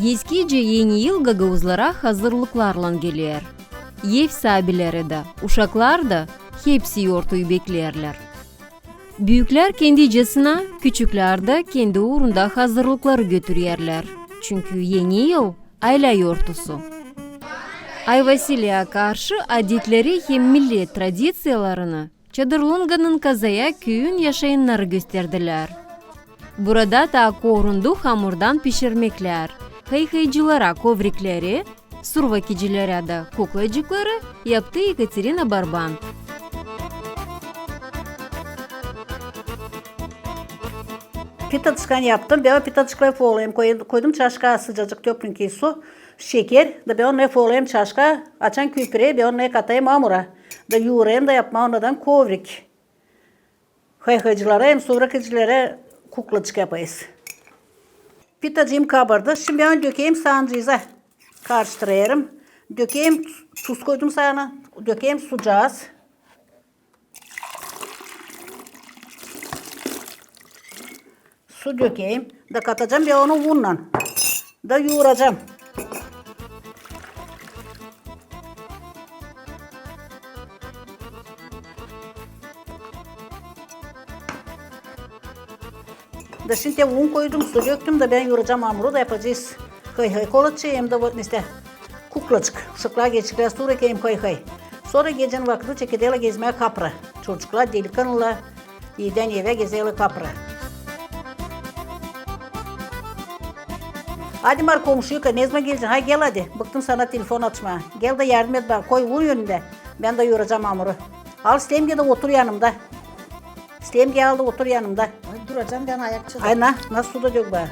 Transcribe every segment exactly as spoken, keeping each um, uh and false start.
Eskici Eni yıl gagauzlara hazırlıklarlan geler. Ev saabileri dä, uşaklar da hepsi yortuyu beklerlär. Büüklär kendicesinä, küçüklär dä kendi uurunda hazırlıkları götürerlär. Çünkü Eni yıl — aylä yortusu. Ay Vasiliya karşı adetleri hem millet tradiţiyalarını Çadırlunganın Kazaya küüyün yaşayannarı gösterdilär. Burada taa korundu hamurdan pişirmeklär, hıy-hıycılara kovrikleri, survakicilerä dä kuklacıkları yaptı Ekaterina Barban. Pitaçıklan yaptım. Bän o pitaçıkları foolêêrım. Koy-, koydum çaşkaa sıcacık teplinki su, şeker. Da bän onu foolêêrım çaşkaa. Açan köpüre, bän onu katêrım amura. Da yuurêrım da yapmaa ondan kovrik. Hıy-hıycılara hem survakicilerä kuklacık yapêrız. Pitacıım kabardı. Şindi bän dökeyim saancııza. Karıştırêrım. Dökeyim, tuz koydum saana. Dökeyim sucaa. Su dökeyim. Da katacam bän onu unnan. Da yuuracam. Da şindi un koydum, su döktüm da bän yuuracam amuru da yapacez hıy-hıy kolaçı hem dä вот nesä kuklacık. Uşaklar gelecek sora hem hıy-hıy. Sora gecä vakıdı çekerlär gezmää kapra. Çocuklar, delikanlılar, evdän evä gezerlär kapra. Hadi, Mari, komşuyka, ne zaman gelecän? Hay gel hadi. Bıktım sana telefon açmaa. Gel da yardım et bana. Koy un önümdä. Bän dä yuuracam amuru. Al slemgi dä otur yanımda. Slemgi al da otur yanımda. Ay, duracam bän ayakçıda. Ay, na, na su da dök bana.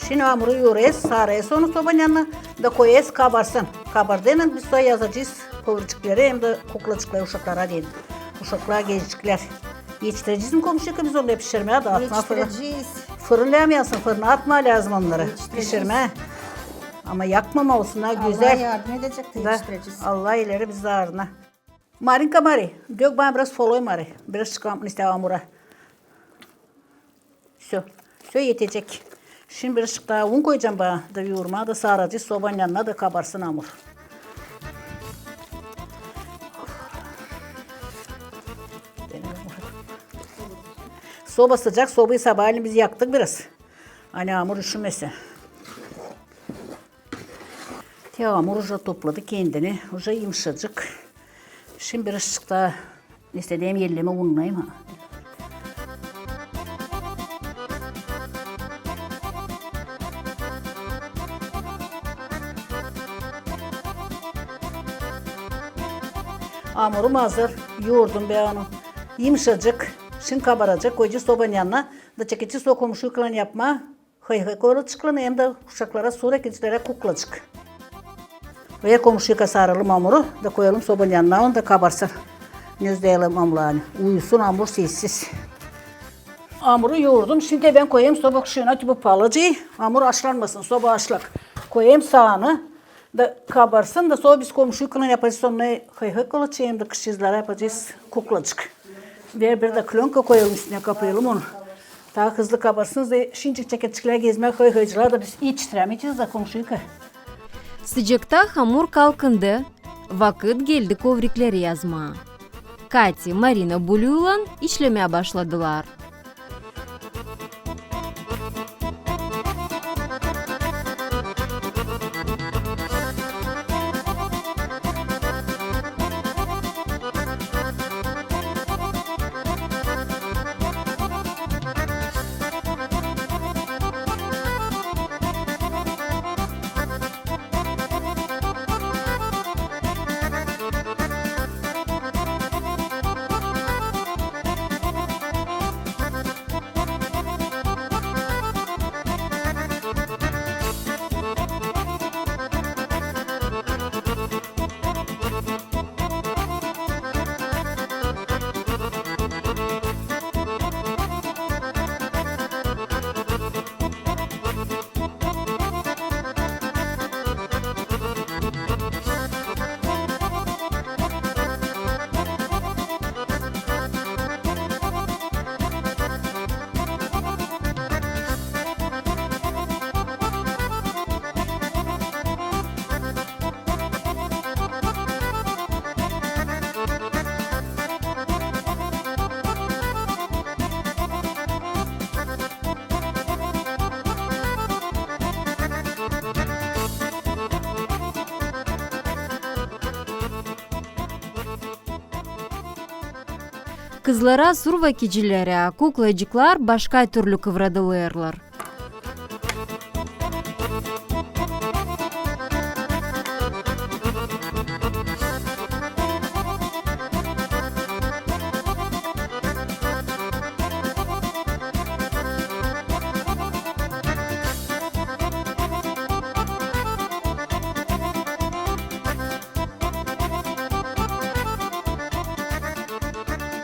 Şindi amuru yuurêrız, saarêrız onu sobanın yanına, da koyêrız kabarsın. Kabardıynan biz sora yazacez kovrikleri hem dä kuklacıkları uşaklara deyni. Uşaklar gelecek. Etiştirecez mi, komşuyka, biz onnarı pişirmää, da atmaa fırına? Etiştirecez. Fırın lääzım, fırına atmaa lääzım onnarı. Etiştirecez. Pişirmää. Ama yakmamaa, olsunnar gözäl. Allah yardım edecek da etiştirecez. Allah ileri bizi arına. Marinka, Mari, dök bana biraz folêy, Mari. Biraz çıkam nesä amura. Всё. Всё, etecek. Şindi birazcık taa un koyacam bana da yuurmaa da saaracez sobanın yanına da kabarsın amur. Soba sıcak, sobayı sabaalän biz yaktık biraz. Ani amur üşümesä. Te amur uje topladı kendini, uje yımşacık. Şindi birazcık taa istedim elimi unnayım. Amurum hazır, yuurdum bän onu. Yımşacık, şindi kabaracek, koyacez sobanın yanına, da çekecez o komşuykalan yapmaa. Hıy-hıy kolaçıklarını hem dä uşaklara, sora gecä kuklacık. Ver komşuyka, saaralım amuru da koyalım sobanın yanına, onu da kabarsın. Nöz deyälim amurlarını. Uyusun amur sessiz. Amuru yuurdum, şindi bän koyêrım soba kışına bu palacıyı. Amur aşlanmasın, soba aşlak. Koyêrım saanı da kabarsın da sora biz komşuykalan yapacez onu hıy-hıy kolaçı hem dä kızçıızlara yapacez kuklacık. Ver bir dä klönka koyalım üstünä, kapayalım onu. Taa hızlı kabarsın da şindi çekecekler gezmää hıy-hıycılar da biz etiştirämeyecez da komşuyka. Sıcakta hamur kalkındı. Vakıt geldi kovrikleri yazmaa. Kati, Marina Buluylan işlemää başladılar. Kızlara, survakicilerä kuklacıklar başka türlü kıvradılêrlar.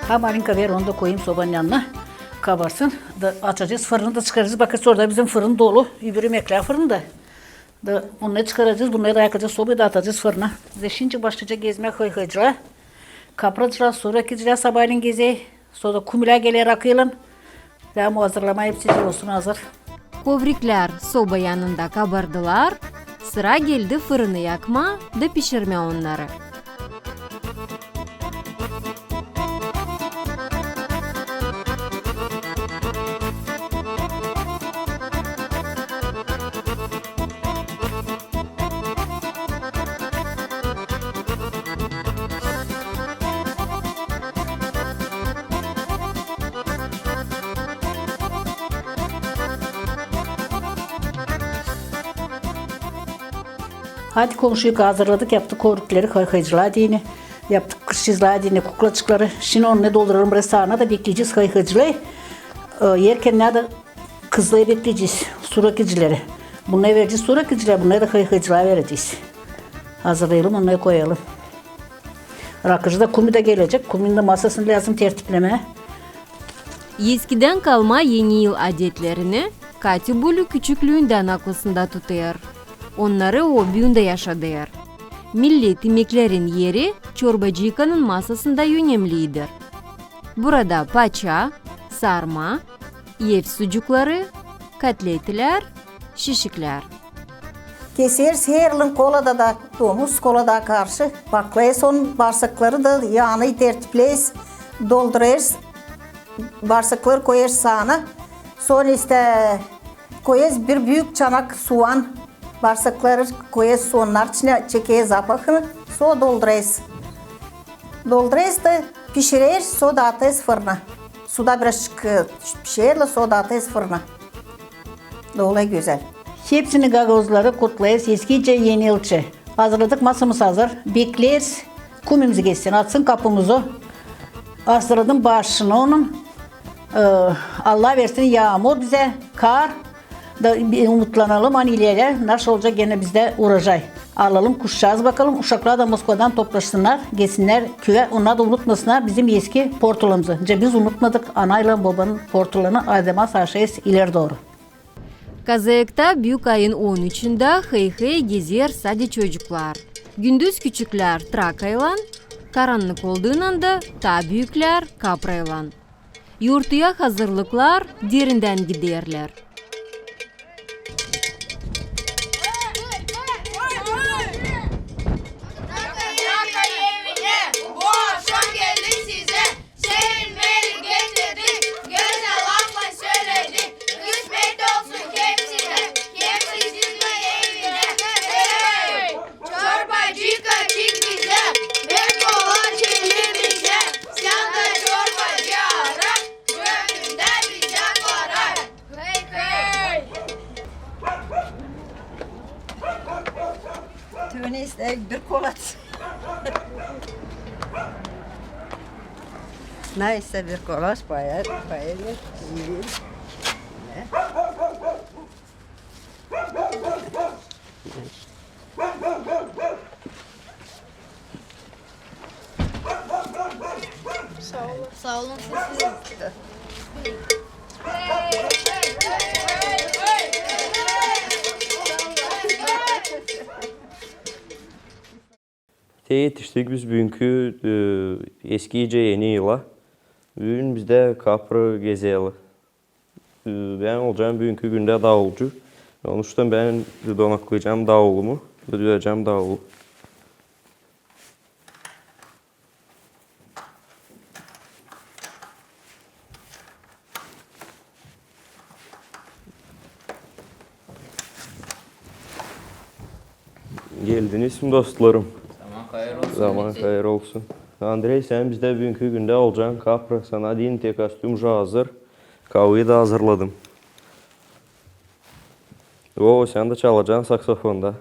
Ha, malinka ver, onu da koyayım sobanın yanına. Kabarsın. Da açacez fırını da çıkaracez. Bakın, orada bizim fırın dolu. Öbürü imeklär fırını da. Da onu çıkaracez, bunu da yakacez sobayı da atacez fırına. Zerä şindi başlayacek gezmää hıyhıycılar. Kapracılar, surakicilär sabaalän gezer. Sora da kumilär geler rakıylan. Hem o hazırlamaa hepsi olsun hazır. Kovriklär soba yanında kabardılar, sıra geldi fırını yakmaa da pişirmää onnarı. Hadi komşuyuk, hazırladık, yaptık kovrikleri hıyhıycılar deyni, yaptık kızçızlar deyni kuklaçıkları. Şindi onu ne dolduralım biraz saana da bekleyecez hıyhıycıları. E, erkän ne da kızları bekleyecez, surakicileri. Bunnarı verecez surakicilär, bunnarı da hıyhıycılara verecez. Hazırlayalım, onnarı koyalım. Rakıcı da, kumi da gelecek. Kuminin da masasını lääzım tertiplemää. Eskidän kalma Eni yıl adetlerini Katibuli küçüklüündän aklısında tutêr. Onnarı o büün dä yaşadêr. Millet imeklerin eri çorbacıykanın masasında önemlidir. Burada paça, sarma, ev sucukları, kotletlär, şişiklär. Keseriz herlin kolada da, domuz kolada karşı. Paklêêrız onu, barsakları da yanı tertipleriz, doldurêrız. Barsakları koyêrız saana. Sora tä koyêrız bir büük çanak suan. Barsakları koyêrız suannarın içinä, çeker zapahını. Sora doldurêrız. Doldurêrız da pişireriz, sora da atêrız fırına. Suda birazçık, e, pişer, sora da atêrız fırına. Da olêr gözäl. Hepsini gagauzları kutlêêrız Eski yıl, Eni yıl için. Hazırladık, masamız hazır. Bekleriz. Kumimiz geçsin, açsın kapumuzı. Hazırladım başını onun. E, Allah versin yaamur bizä, kar. Da bir umutlanalım, ani ileri nasıl olacek genä bizdä urojay. Alalım, kuşacez bakalım, uşaklar da Moskvadan toplaşsınnar, gelsinnär küüyä, onnar da unutmasınnar bizim eski portalalarımızı. Nicä biz unutmadık anaylan bobanın portalalarını, adamaz aşaas ileri dooru. Kazayakta büük ayın on üçündä hıyhıy gezer sade çocuklar. Gündüz küçüklär trakaylan, karannık olduunanda taa büüklär kapraylan. Yortuya hazırlıklar derindän giderlär. Trakayın evinä bu akşam geldik sizä. Sevinmeli getirdik, gözäl laflar söledik. Kısmet olsun hepsinä, hepsisinin evinä. Hey! Çorbacı kaçık bizä, bir kola çili bizä. Sän dä çorbacı ara, gönlündä bizä para. Hey, hey! Tünestä bir kola. Neyse, bir kola payar, payar. Saa olun. Saa olun, siz. Te etiştik biz büünkü, e, Eski yıl, Eni yıla. Büün bizdä kapra gezeli. E, bän olacam büünkü gündä davulcu. Onuştan bän donaklayacam davulumu, düzäcäm davulu. Geldiniz mi, dostlarım? Zaman hayır olsun. Zaman hayır olsun. Andrey, sän bizdä büünkü gündä olacan kapra, sana deyni te kostüm uje hazır. Kavayı da hazırladım. O, sän dä çalacan saksofonda.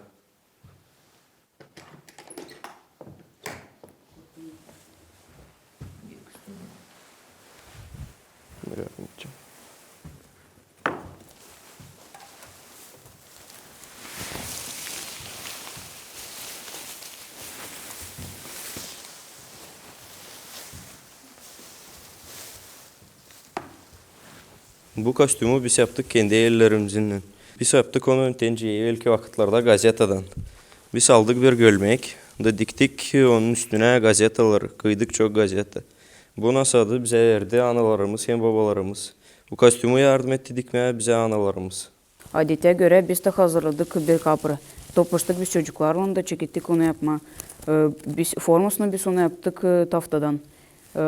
Bu kostümü biz yaptık kendi ellerimizinnän. Biz yaptık onu te nicä evelki vakıtlarda gazetadan. Biz aldık bir gölmek da diktik onun üstünä gazetalar, kıydık çok gazeta. Bu nasıl adı bizä verdi analarımız hem babalarımız. Bu kostümü yardım etti dikmää bizä analarımız. Adetä görä biz dä hazırladık bir kapra. Toplaştık biz çocuklarlan da çekettik onu yapmaa. E, biz formasını biz onu yaptık, e, taftadan. E,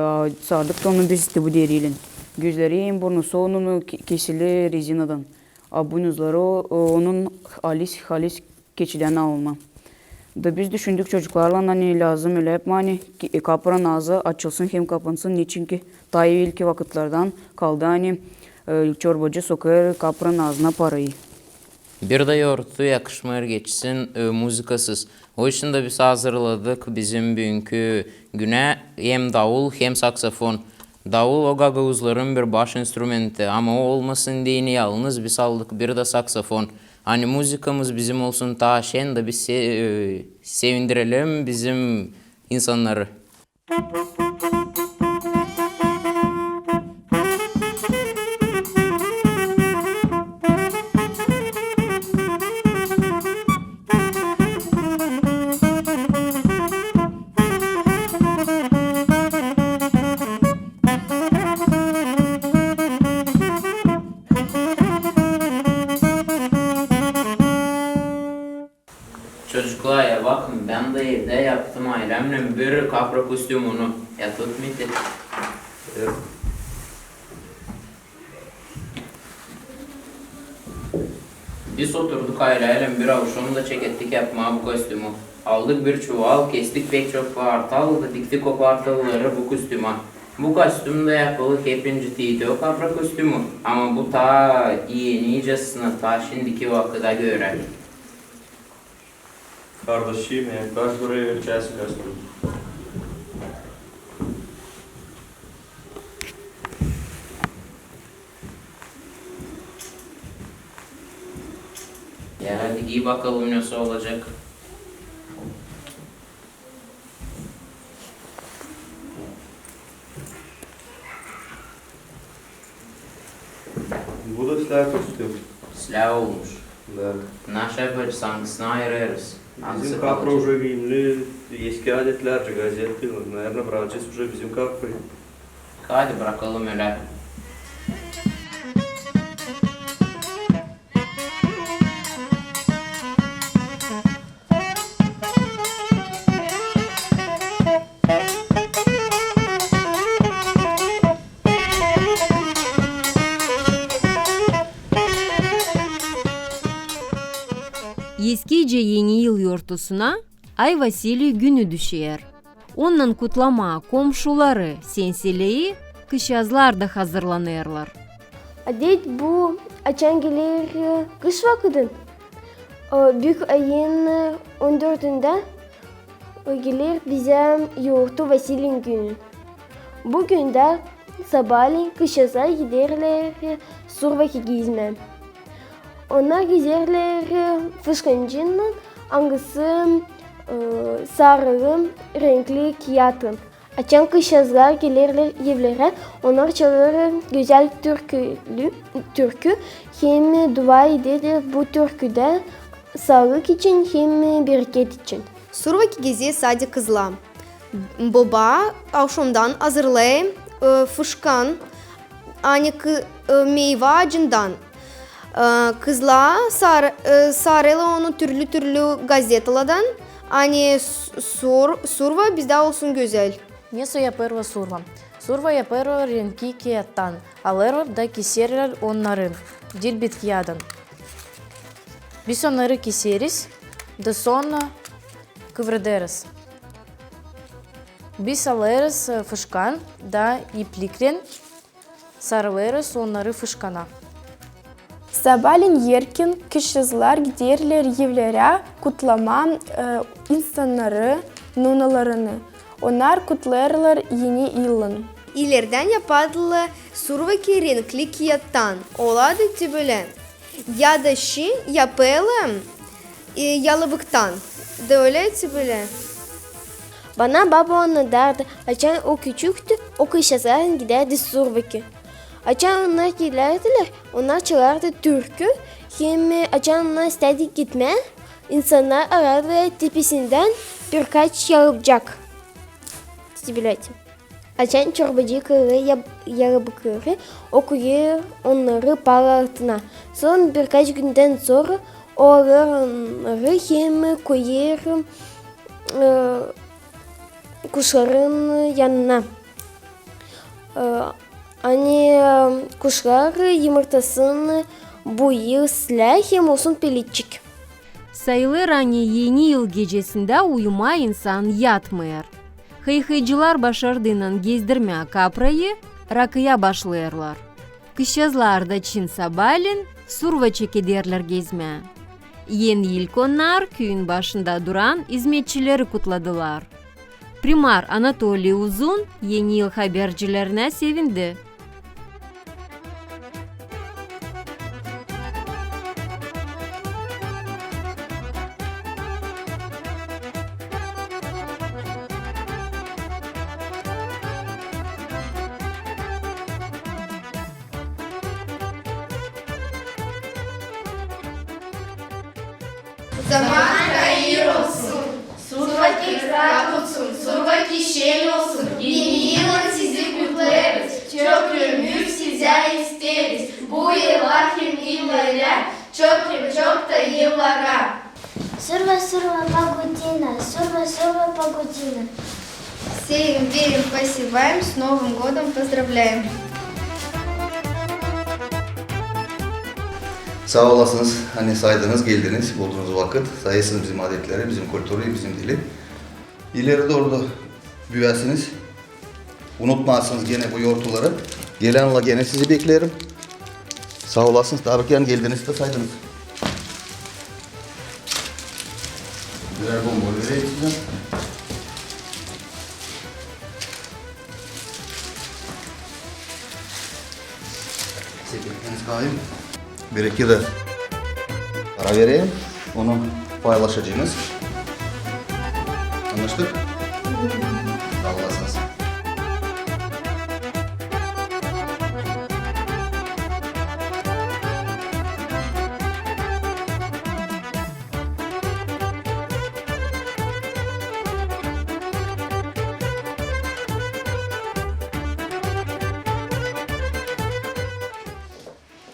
sardık da onu biz te bu deriylän. Gözleri hem burnusu onun ke-, kesili rezinadan. A buynuzları o, o, onun halis, halis keçidän alınma. Da biz düşündük çocuklarlan, ani lääzım ölä yapmaa, ani ki-, e, kapranın aazı açılsın hem kapansın, neçinki taa evelki vakıtlardan kaldı, ani, e, çorbacı sokêr kapranın aazına parayı. Bir dä yourtu yakışmêêr geçsin, e, muzıkasız. O için dä biz hazırladık bizim büünkü günä hem davul, hem saksofon. Davul o gagauzların bir baş instrumenti, ama o olmasın deyni yalnız biz aldık bir dä saksofon. Ani muzıkamız bizim olsun taa şen da biz se-, e, sevindirelim bizim insannarı. Çocuklar, ya bakın, bän dä evdä yaptım aylemnän bir kapra kostümünü. Ya tut, Miti. Biz oturduk aylemnän bir avşam da çekettik yapmaa bu kostümü. Aldık bir çuval, kestik pek çok partal da diktik o partalları bu kostüma. Bu kostüm dä yapılı hep incä, te o kapra kostümü, ama bu taa enicesinä, taa şindiki vakıda görä. Kardaşım, ya kaç buraya vereceğiz kostüm? Ya hadi giy bakalım, nasıl olacak. Bu da islää kostüm. İslää olmuş. Da. Nasıl yapacez, angısını ayırêrız? Bizim kapra uje giyimli, eski adetlärcä, gazettı. Наверно, brakacez uje bizim kaprayı. Hadi brakalım ölä. Eskicä Eni yıl yortusuna Ay Vasiliy günü düşer. Onnan kutlamaa komşuları, senseleyi kışazlar da hazırlanêrlar. Adet bu, açan geler, e, kış vakıdı, e, büük ayın, e, on dördündä, e, geler bizä yortu Vasiliyin günü. Bu gündä sabaalän kışazlar giderlär, e, Survaki gezmää. Onnar gezerlär, e, fışkancınnan, angısı, e, sarı renkli kiyatın. Açan kışazlar gelerlär evlerä, onnar çalêr gözäl türkülü, türkü, hem dua ederlär bu türküdä saalık için hem bereket için. Survaki gezä sade kızlar. Boba avşamdan hazırlêêr, e, fışkan, ani kı-, e, meyva aacından. E, kızlar sar-, e, sarêrlar onu türlü-türlü gazetalardan, ani s-, sur-, surva bizdä olsun gözäl. Nesoy yapêrlar surva? Surva yapêrlar renkli kiyattan, alêrlar da keserlär onnarı dilbet kiyadan. Biz onnarı keseriz, da sora kıvradêrız. Biz alêrız, e, fışkan da ipliklän sarılêrız onnarı fışkana. Sabaalän erken kızçaazlar giderlär evlerä kutlamaa, e, insannarı, nunalarını. Onnar kutlêêrlar Eni yılın. İlerdän yapardılar survaki renkli kiyattan, olardı te bölä. Ya da şindi yapêrlar, e, yalabıktan. Da ölä te bölä. Bana baba annadardı, açan o küçüktü, o kızçaazlarlan gidärdi survaki. Açan onnar gelärdilär, onnar çalardı türkü, hem açan onnar istärdi gitmää, insannar alardılar tepesindän birkaç yalabık. Te bölä. Açan çorbacı kırêr yab-, yalabıkları, o koyêr onnarı pala altına. Sora birkaç gündän sora o alêr onnarı hem koyêr, e, kuşların yanına. E, ani, e, kuşlar yımırtasın bu yıl islää hem olsun pelecik. Sayılêr, ani Eni yıl gecesindä uyumaa insan yatmêêr. Hıy-hıycılar başardıynan gezdirmää kaprayı, rakıya başlêêrlar. Kızçaazlar da çin sabaalän surva çekederlär gezmää. En ilk onnar küüyün başında duran izmetçileri kutladılar. Primar Anatoliy Uzun Eni yıl habercilerinä sevindi. Zaman hayır olsun, survaki raat olsun, survaki şen olsun. Eni yılın sizi kutlêêrız, çok ömür sizä isteeriz. Bu yıla hem ileri, çok hem çok taa yıllara. Surva, surva, pagodina, surva, surva, pagodina. Сеем, веем, посеваем, с Новым годом поздравляем. Saa olasınız, ani saydınız, geldiniz, buldunuz vakıt. Sayêrsınız bizim adetleri, bizim kulturayı, bizim dili. İleri dooru da büüyäsiniz. Unutmaasınız genä bu yortuları. Gelän yıla genä sizi bekleerim. Saa olasınız, tabii ki, ani geldiniz dä saydınız. Birär bombon vereyim sizä. Sepetiniz kalayım. Bir-iki dä para vereyim. Onu paylaşacınız. Annaştık? Saa olasınız.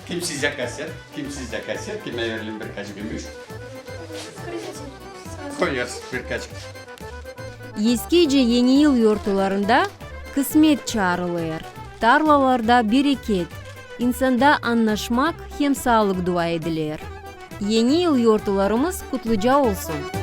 Kim sizä kaset, kim sizä kaset, kimä verelim birkaç gümüş? Koyêrız birkaç. Eskiicä Eni yıl yortularında kısmet çaarılêr, tarlalarda bereket, insanda annaşmak hem saalık dua ediler. Eni yıl yortularımız kutluca olsun!